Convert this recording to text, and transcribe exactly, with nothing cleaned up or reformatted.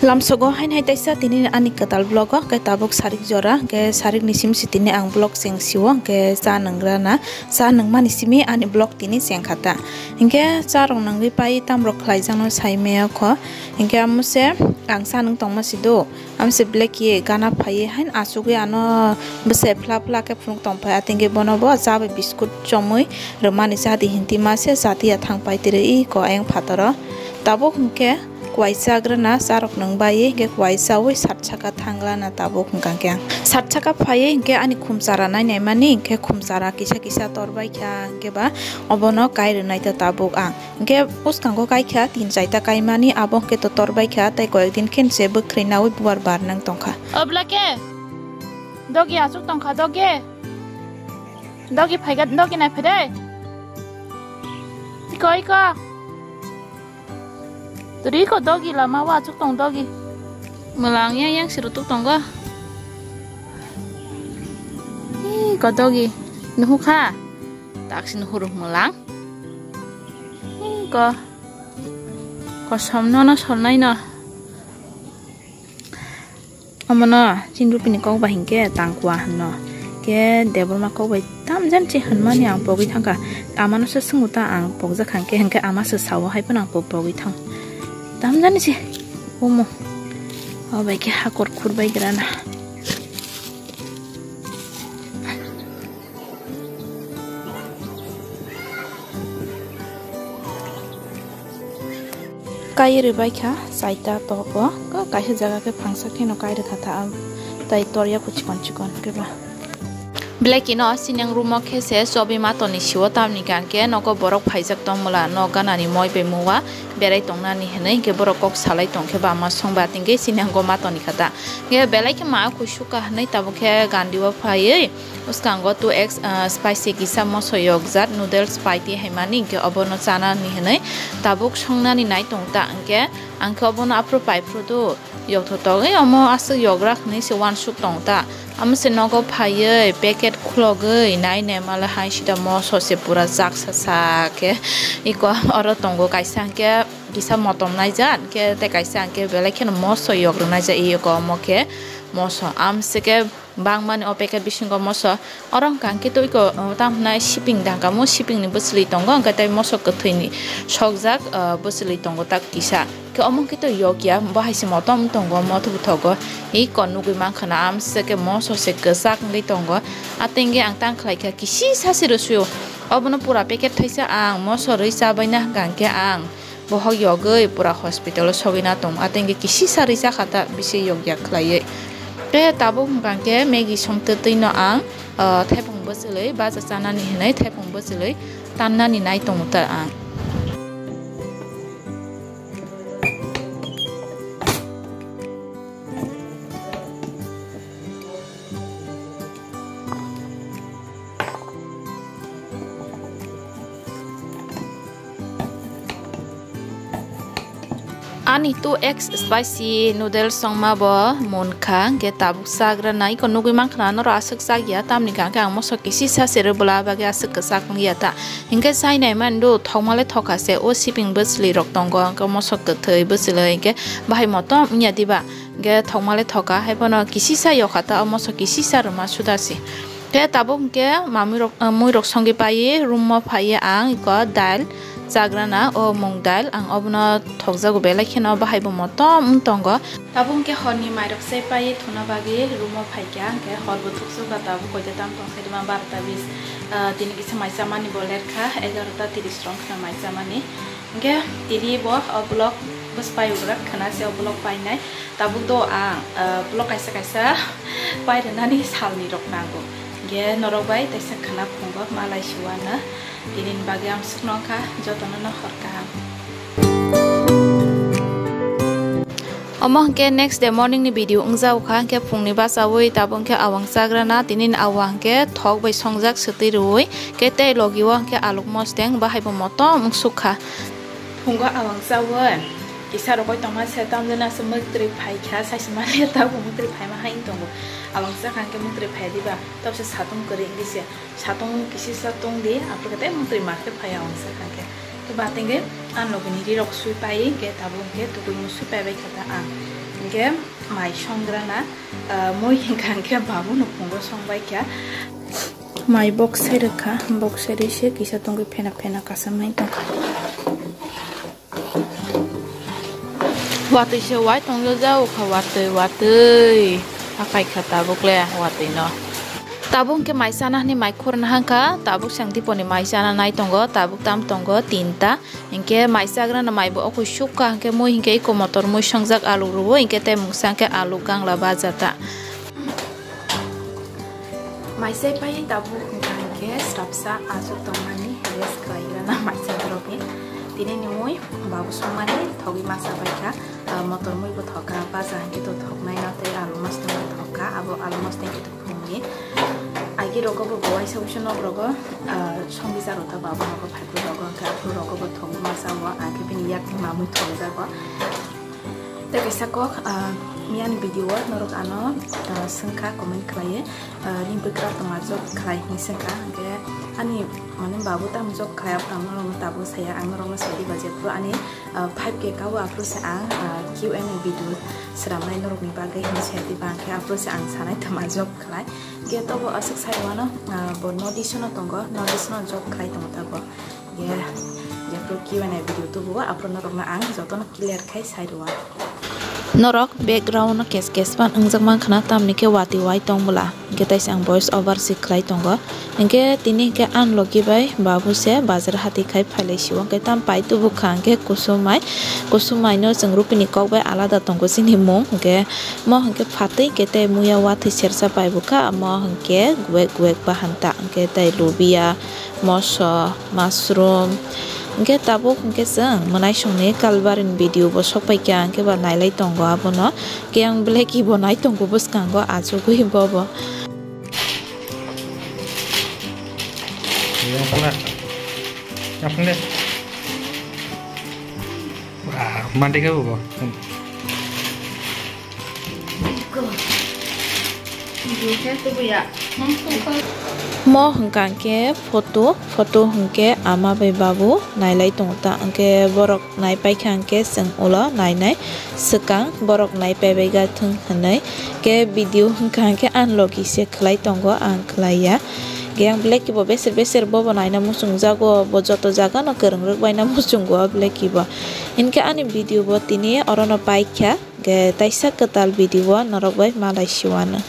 Lamsogo hain hai taisa tini ani kwtal vlog o, hwnkhe tabuk sarik jora, hwnkhe sarik ni simi si tini ang vlog cheng sio, hwnkhe cha nwngrana, cha nungmani simi ani vlog tini cheng kha ta. Hwnkhe cha rok nungwi pai tam rok khlai jakno sai maya kho, hwnkhe amo se ang cha nung tongma si do, amo se black ye gana phai ye hain achugwi ano bwse phla phla khe phunuk tong phai, atengke bono bo cha bai biscuit chomwi rwmani cha di hinti ma se cha tiya thang pai tiri iko ayang phataro. Tabuk hwnkhe kwai chagrana charok nung bai hwnkhe kwai chawi sat saka thanglana tabuk hwnkha khe. Sat saka phaiwi hwnkhe ani khumchara nainai mani hwnkhe khumchara kisa kisa tor bai kha hwnkhe ba obono kai rwnai ta tabuk ang. Hwnkhe bwskango kai kha tin chaita kai mani abo hwnkhe to tor bai kha tei koyek din khe se bwkhwrwi nawi bubar bar nang tong kha. Obla khe dogi achuk tong kha dogi. Dogi phai ga dogi nai phai dai. Iko iko. Turi ko dogi lama wa achuk tong dogi. Mwlang yang yang siru tuk tong go. Ih, ko dogi. Nuhu kha. Tak si nuhu ruh mwlang. Ih, ko. Ko som no no som nai no. Omono chini rupini kok bai hinkhe tangkwa hwno. Khe Debbarma kok bai tamjani se hwnmani ang pogwi thangkha. Amano se swngo ta ang pokjak kha hinkhe, hinkhe ama se sao hai phano ang po-, pogwi thang. Tamjani se omo. O bai khe hakor khur bai grana. Kai rwbai kha, chaita tobo, ka-, kaisa jaga khe phangsa kheno kai rwkha ta, am, tai torya kho chikon chikon khe ba. Blacky no sineng room o khe se chobi matoni siwo tamni hwnkhe nogo borok phaijak tongmwla, nok ganani moi bai muwa berai tongnani hinwi hwnkhe borok kok salai tongkhe ba ama songba tengkhe sinengo matoni kha ta. Hwnkhe belai khe ma kuisuk ka hinwi tabuk khe gandhi o phaiwi, bwskango two X, ah, spicy kisa moso yokjak noodles paiti haimani hwnkhe obono chanani hinwi tabuk songnani nai tong ta hwnkhe ang khe obono aphuru paiphuru do yokthotogwi omo aswk yokrak hinwi se uansuk tong ta. Amo se nogo phaiwi packet khulogwi nai nai male hai sida moso se pura chaksa sa khe iko oro tongo kaisa hwnkhe kisa motom naijak hwnkhe tei kaisa hwnkhe belai kheno moso yok rwnaijak iko omo khe moso amse khe. Bangmani o packet bisingo moso. Oro hwnkha hwnkhe tei iko, uh, tamo hwnai siping dangkamo, sipingni bwchwlwi tongo, hwnkhe tei moso kwthwini sokjak, uh, bwchwlwi tongo tak kisa. Khe omo hwnkhe tei yokya, bo hai se motom tongo, moto bwthogo. Iko nugwi mankha na, amse khe moso se kwchak wngwi tongo. Atengke ang tang khlaikha, kisisa se rwsio. Obono pura packet thaisa ang moso rwi chabaina hwnkha hwnkhe ang. Bohok yogwi pura hospital o sogwi na tongo, atengke kisisa rwi chakha ta bisi yokya khlaiwi. Tei tabuk hwnkha khe Maggie songtwi twi no ang, ah, thaipung bwchwlwi bacha chanani hinwi thaipung bwchwlwi tannani nai tongo ta ang. Ani two X spicy noodles songma bo munkha, hwnkhe tabuk chagra nai ko nugwi mankha na norok aswk chakya, tamni hwnkhe ang moso kisisa se rw bwla bagwi aswk kwchak wngya ta. Hwnkhe chainai mani do thokma le thokha se, o siping bwchwlwi rok tongo, hwnkhe moso kwthwi bwchwlwi hwnkhe bahai motom wngya diba. Hwnkhe thokma le thoka, hai phano kisisa yokha ta, o moso kisisa rwma suda se. Khe tabuk hwnkhe mamui rok, ah, mui rok songwi paiwi room o phaiwi ang iko dal chagrana, o mung dal ang obono thokjago belai kheno bahai bo motom wng tongo. Tabuk hwnkhe horni mai rok se paiwi thuna bagwi room o phaikha, hwnkhe hor bo thuksuka tabuk koita tam tong khe rwma barota bis, ah, tini kisa mai chamani bo lerkha egarota tiris rok khna mai chamani. Hwnkhe tini bo o vlog bwspai ugra khna se o vlog painai. Tabuk do ang, ah, vlog kaisa kaisa pairwnani salni rok nango. Hwnkhe norok bai taisa khna phungo malai suana. Tini ni bagwi ang swkno wngkha jotono no hor kaham. Omo hwnkhe next day morning ni video wngjago kha, hwnkhe phungni bachaui tabuk hwnkhe awang chagrana, tini ni awang hwnkhe thok bai songjak swtwi rwui, khe tei logi o hwnkhe aluk mosteng bahai bo motom wngsuk kha. Phungo awang chaui kisa rokoi tongma se tamjani aswk mwktwi phaikha, saisi maliya tabuk mwktwi phaima hai wng tongo. Awang chakha hwnkhe mwktwi phai diba, tabukse satung kwrwi wngwi se. Satung kisisa tongdi, aphuru khe tei mwktwi ma khe phai awang chakha hwnkhe. Tei batengwi ang logini rirok sui pai, hwnkhe tabuk hwnkhe tukuimung sui pai bai kha ta ang. Hingke mai songrana, ah, mui hingka hingke babu no phungo songbaikha. Mai bok sai rwkha, bok sai ri se kisa tongwi phena phena kasam nai tongkha. Watwi se wai tongyo ja ukha, watwi, watwi. Hakai kha tabuk le watwi no. Tabuk hingke mai chana hwnwi mai khurna hangkha, tabuk sang diponi mai chana nai tongo, tabuk tam tongo tinta. Hingke mai chagrana mai bo okoi sukha, hingke mui hingke iko motor mui songjak alu rwo, hingke tei mungsa hingke alu gangla bajata. Mai chai pai tabuk hingka hingke srapsa aswk tongmani rest khlai rana mai chagrokni. Tini ni mui babu songmani thogwi masa baikha, ah, motor mui bo thokha, baja hingke to thoknai no tei alu mosnai bo thokha, abo alu mosnai hingke to phungni. Agi rogo bo bo waisa waisa nok rogo, ah, songwi jaro ta babu rogo phaiphru rogo hingke aphuru rogo bo thogwi masa o, hingke bini yak mamui thokjago. Tei kaisa kok, ah, miyani video o norok ano, ah, swngkha comment khlaiwi, ah, ring bwkra tongma job khlai hinwi swngkha, hingke ani mane babu tamo job khlai abo tamo norokno tabuk saya ang norokno sai diba jephuru ani, ah, five K kao aphuru se ang, ah, Q and A video swnamnai norokni bagwi hinwi sai diba hingke aphuru se ang sanai tamo job khlai. Hingke tobo aswk sai wano, ah, bo North East no tongo, North East no job khlai tongo tabuk. Hingke jephuru Q and A video tubuo aphuru norokno ang jotono clear khai sai rwo. Norok background no kes kes phan wngjak mankha na, tamni khe watwi wai tong bwla, hwnkhe taisa ang voice over se khlai tongo. Hwnkhe tini hwnkhe ang logi bai babu se bazar hati khai phailai sio, hwnkhe tam pai tubu kha hwnkhe kusumai, kusumai no chwng rupini kok bai alada tongo chini mung, hwnkhe mo hwnkhe phatwi hwnkhe tei muya watwi sersa pai bwkha, mo hwnkhe guek guek bahan ta, hwnkhe tei lubia, moso, mushroom. Hwnkhe tabuk hwnkhe chwng mwnaisongni kalbarini video bo sokpaikha, hwnkhe ba nailai tongo abono. Hwnkhe ang blacky bo nai tongo bwskango achugwi bobo. Mande khe bo. Mo hwnkha hwnkhe photo, photo hwnkhe ama bai babu nailai tongo ta, hwnkhe borok nai paikha hwnkhe chwng ulo nainai swkang, borok nai paibai ga thwng hwnwi. Khe video hwnkha hwnkhe ang logi se khlai tongo, ang khlai ya. Khe ang blacky bo beser beser bobo naina muchung jago, bo joto jaga no kwrwng rwk baina muchungo blacky bo. Hinkhe ani video bo tini orono paikha, khe taisa kwtal video o norok bai malai siwano.